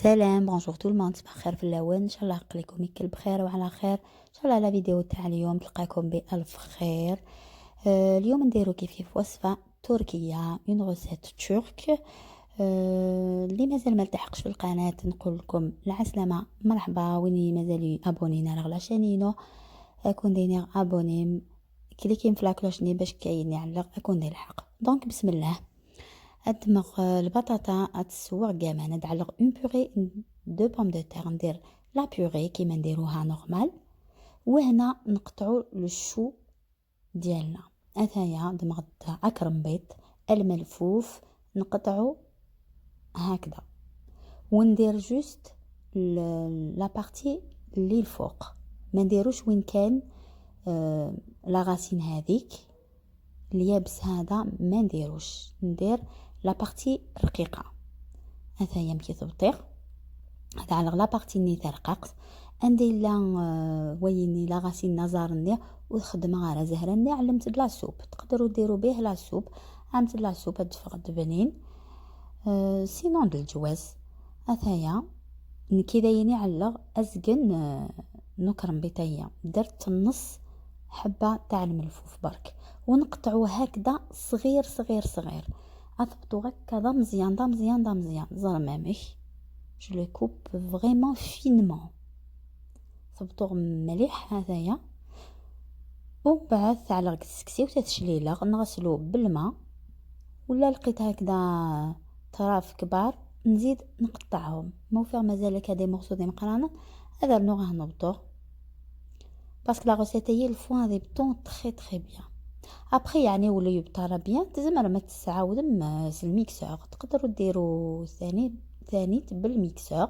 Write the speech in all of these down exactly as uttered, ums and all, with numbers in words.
سلام، bonjour tout le monde، صباح الخير في الاول، ان شاء الله عقلكم يكل بخير وعلى خير، ان شاء الله la vidéo تاع اليوم تلقاكم بالف خير. آه، اليوم نديرو كيف كيف وصفة تركية، une recette turque. آه، اللي مازال ما التحقش بالقناة نقول لكم العسلامة، مرحبا، وين مازال يابونينا راه la chaîne ينو، اكون دينيغ ابوني، كليكي في la cloche ني باش كاين يعلق اكون دير الحق. Donc بسم الله. ادمغ البطاطا اتسوغ كامان، ادعلق une purée de pommes de terre، ندير la purée كيما نديروها normal. وهنا نقطعو le chou ديالنا. اتايا دمغت اكرمبيط الملفوف، نقطعو هكذا، وندير juste la partie اللي الفوق، ما نديروش وين كان، آه، la racine هذيك اليابس هذا ما نديروش، ندير la partie رقيقة. هذا هي مكي تبطيغ، هذا على la partie ني ترقاق. عندي لا، آه، ويني la racine نزار ني وخدمة على زهرة ني علمت de la soupe، تقدروا ديروا به la soupe، عملت de la soupe تفغد بنين. آه، sinon د الجواز. هذا هي نكي دايني على ازقن، آه، نكرم بيتايا درت النص حبة تاع الملفوف برك، ونقطعو هكذا صغير صغير صغير، اثبطو هكا ذا مزيان، ذا مزيان، ذا مزيان، زرمامك. Je le coupe vraiment finement. ثبطو مليح هذايا. ومن بعد تعلق السكسي وتتشليلغ، نغسلو بالماء، ولا لقيت هكذا طراف كبار نزيد نقطعهم. ما وفيغ مازال هكا des morceaux دي مقرانة، هذا نوغه نبطو. Parce que la recette هي الفوان دي بطون très très bien. Après يعني ولا يبطى bien، تزمر ما تسعاودم، آه، الميكسور تقدروا ديروا ثاني، ثاني بالميكسور.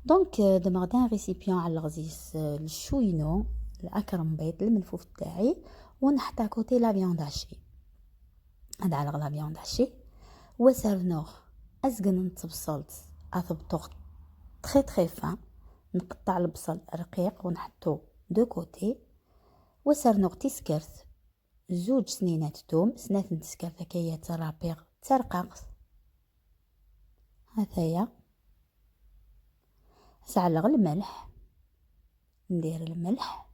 Donc، آه، دمغ دان récipient على الغزيس، آه، الشوينو، الاكرم بيض الملفوف تاعي، ونحط à côté la viande hachée. هذا على la viande hachée. وسرنوغ ازقن نتبصلت اثبطوغ très très fin، نقطع البصل رقيق ونحطو de côté. وسرنوغ تيسكرت زوج سنينات توم، سنات نتسكرت هكايا ترابيغ ترقاقت. هذايا سعلغ الملح، ندير الملح،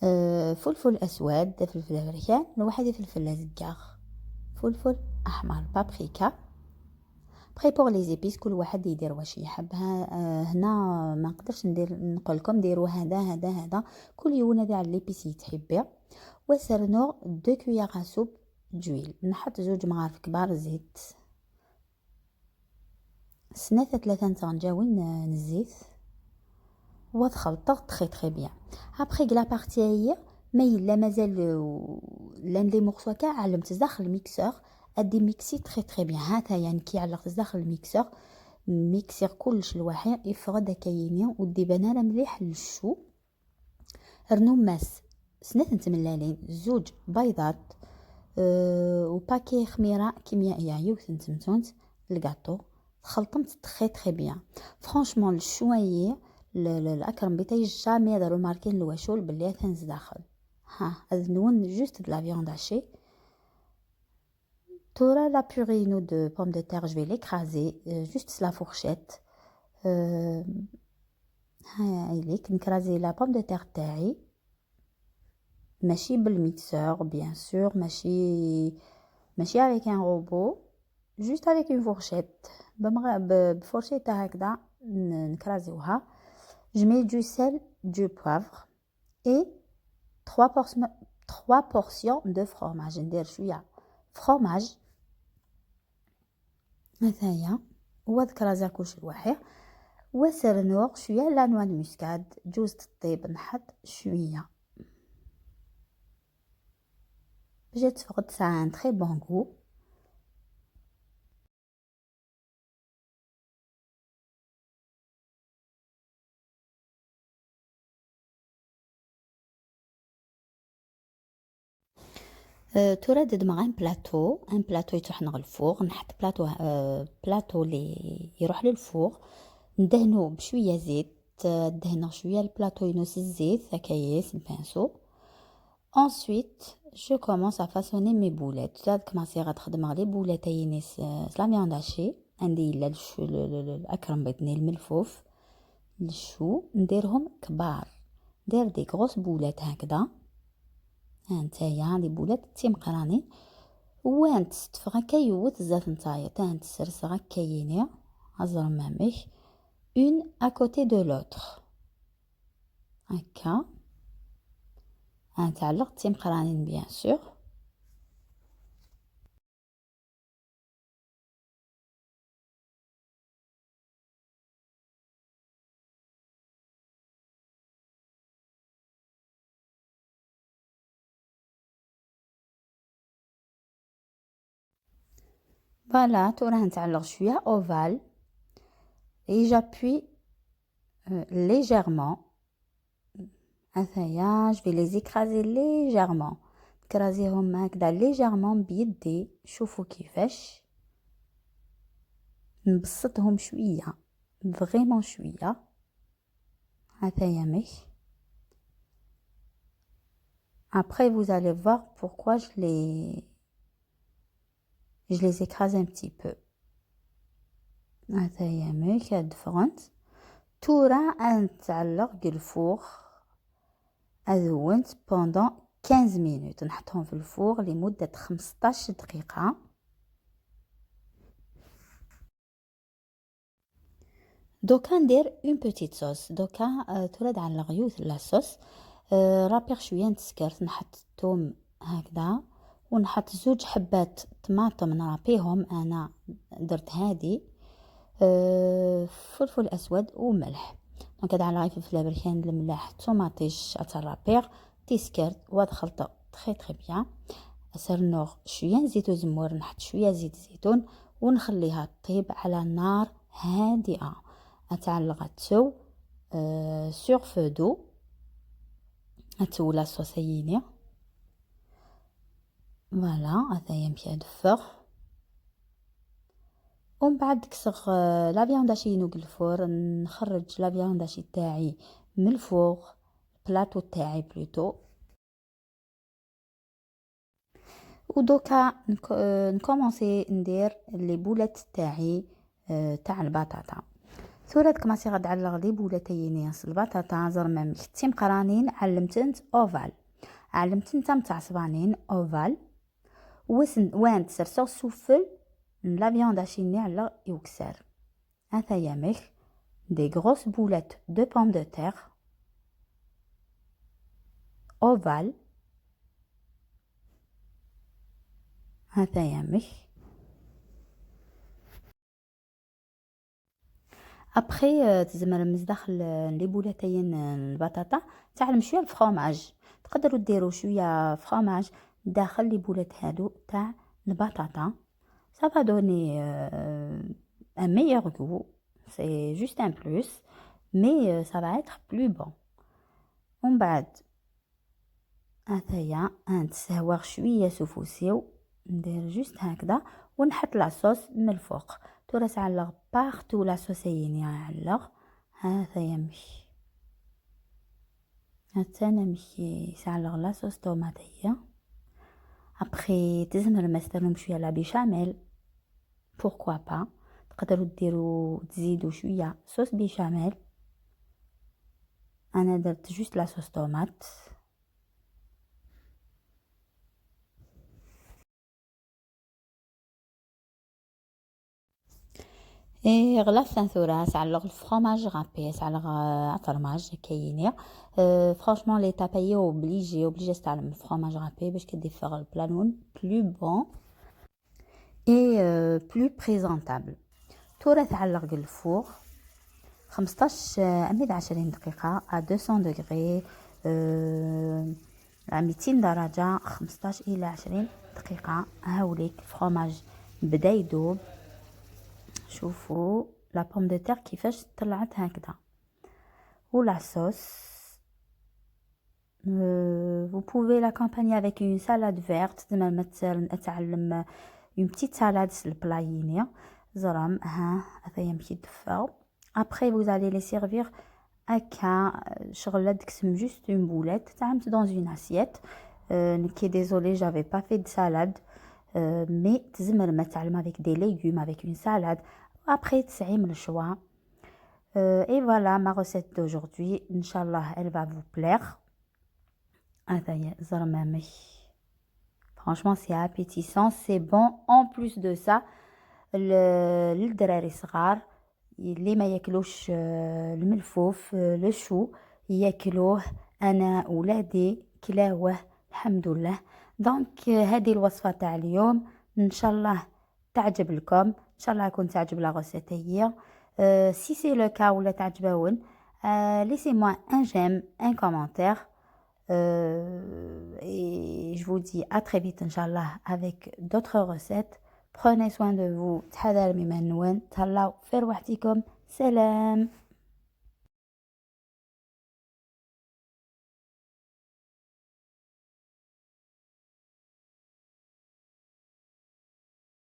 آه، فلفل اسود، فلفل ابريكان، الواحد فلفل ازقاغ، فلفل احمر، paprika. Après pour les épices كل واحد يدير واش يحب. ها، آه، هنا ما نقدرش ندير، نقول لكم ديروا هذا هذا هذا، كل يوم هذا على l'épices تحبي. وسرنو deux cuillères à soupe d'huile، نحط زوج مغارف كبار زيت، سنات ثلاثة نتغنجاوين نزيت، وتخلطغ très très bien. Après la partie هي ما يلا مازال، آه، لان les morceaux كاع علمت داخل الميكسور، ادي ميكسي très très bien. هاتا يعني كي علقت داخل الميكسور، ميكسير كلش الواحد يفغد كايني ودي بنانه مليح للشو. رنو ماس سنات نتملالين، زوج بيضات، أه، وباكي خميره كيميائيه يوث نتمتونت الكاطو. خلطمت très très bien. Franchement الشويه ل-، ل-، الاكرم بيتاي jamais داروا ماركين الواشول باللي تنز داخل. ها، اذنون juste de la viande hachée. تورا la purée نو de pommes de terre، je vais l'écraser، euh, juste la fourchette. Euh، ها إليك نكرازي la pomme de terre تاعي، ماشي بالميكسور bien sûr، ماشي، ماشي avec un robot، juste avec une fourchette. بمغ-، ب-، بفورشيطة هكذا ن-، نكرازيوها. Je mets du sel, du poivre et trois portions، trois portions de fromage. ندير شوية fromage هذايا، وذكر زاكوش الواحد، وسرنوغ شوية la noix de muscade، جوز الطيب نحط شوية باش تفقد ساعة un très bon goût. آه، تورا ددمغ ان بلاتو، ان بلاتو يتروح نغ الفوغ، نحط بلاتو، آه، بلاتو لي يروح للفوغ، ندهنو بشوية زيت، آه، دهنغ شوية البلاتو ينوس الزيت، هكايس البانسو. Ensuite، Je commence à façonner mes boulettes. Tura ad kmaṣiɣ ad xedmeɣ les boulettes-ayini s, s la viande hachée. Anda yella lcu-, le, le, le, akrembiḍ-nni, lmelfuf, lcu, ndirhom kbar. Ndir des grosses boulettes هكذا. هانتايا les boulettes d timeqranin. Wwant tteffeɣ akka yiwet zdat n tayeḍ. Ant sserseɣ akka yini. Aẓrem amek. Une à côté de l'autre. هكا. هانتعلق timeqranin bien sûr. Voilà, tura هنتعلق شوية ovale et j'appuie, euh, légèrement. هذايا، je vais les écraser légèrement. نكرازيهم هكذا légèrement بيدي. شوفوا كيفاش نبسطهم شوية، vraiment شوية. هذايا مك. Après, vous allez voir pourquoi je les, je les écrase un petit peu. هذايا مك، هاد فرنت. تورا نتعلق الفور. أذونت pendant quinze minutes. نحطهم في الفور لمدة خمسطاش دقيقة. دوكا ندير une petite sauce. دوكا، آه، تولد على الغيوث la sauce. آه، رابيغ شوية نتسكرت، نحط الثوم هكذا، ونحط زوج حبات طماطم نرابيهم. أنا درت هادي، آه، فلفل أسود وملح. دونك هاد على غير فلفل أبركان، الملاح، الطوماطيش، أترابيغ، تيسكرت، وهاد خلطة très très bien. أسرنوغ شوية زيت وزمور، نحط شوية زيت زيتون ونخليها تطيب على نار هادئة. أتعلق تسو، آه، sur feu doux. أتولى الصوصييني. Voilà، هذايا مشى دفغ. ومن بعد كسغ، آه، la viande hachée نوق الفور، نخرج la viande hachée تاعي من الفور، البلاطو تاعي plutôt. ودوكا نك-، آه، نكومونسي ندير les boulettes تاعي، آه، تاع البطاطا. ثورة كماسي غاد علق les boulettes تاعي البطاطا زرمام ختي مقرانين، علمتنت ovale. علمتنت متعصبانين ovale. وسن-، وان تسرسو سفل ن la viande hachée ني على يوكسر. هذا يامك des grosses boulettes de pommes de terre ovales. هذا يامك. Après، آه، تزمر مزداخل، آه، les boulettes تاعين، آه، البطاطا، تعلم شوية الفرomage. تقدروا ديروا شوية fromage داخل les boulettes هادو تاع البطاطا. Ça va donner, euh, un meilleur goût. C'est juste un plus. Mais, euh, ça va être plus bon. ومن بعد هذايا نتسهوغ شوية سوفوسيو، ندير juste هكذا ونحط la sauce من الفوق. تورا سعلغ partout la sauce يني علغ. هذايا مشي. هاتانا مشي سعلغ la sauce طوماطية. Après تزمر مسترهم شوية la béchamel. Pourquoi pas؟ تقدروا ديروا، تزيدوا شوية sauce béchamel. أنا درت juste la sauce tomate. إيه، غلطت ثورة، سعلغ الفرماج râpé، سعلغ، آه، فرماج كاينة. آه، franchement، les tapayés obligés، obligés تعلم الفرماج râpé باش كدير فيغ البلانون plus bon. Et, euh, plus présentable. تورا تعلق الفور خمسطاش، آه، أميد عشرين دقيقة à deux cents degrés، آه، على ميتين درجة، خمسطاش إلى عشرين دقيقة. هاوليك الفرماج بدا يدوب. شوفوا la pomme de terre كيفاش طلعت هكذا. و la sauce. Euh, vous pouvez l'accompagner avec une salade verte. زعما ما تسال-، تعلم une petite salade س البلاييني. زرم، ها، هذايا مشي دفاو. Après, vous allez les servir هكا، شغل تقسم juste une boulette، تعمت dans une assiette. Euh, نكي désolée, j'avais pas fait de salade. Euh, mais تزمر ما تعلم avec des légumes, avec une salade. Après, تسعيم le choix. Euh, et voilà ma recette d'aujourd'hui. Inch'Allah, elle va vous plaire. هذا هي زرمامي. Franchement, c'est appétissant, c'est bon. En plus de ça, ل- للدراري الصغار اللي ما ياكلوش، آه، الملفوف، آه، le chou، ياكلوه أنا ولادي كلاوه، الحمد لله. Donc، آه، هذه الوصفة تاع اليوم، إن شاء الله تعجب لكم، إن شاء الله راكم تعجب la recette هي. Euh, si c'est le cas ولا تعجبون، euh, laissez-moi un j'aime, un commentaire. Euh, et je vous dis à très vite, Inch'Allah, avec d'autres recettes. Prenez soin de vous. تحضر مما نون. تهلاو في رواحتكم. سلام.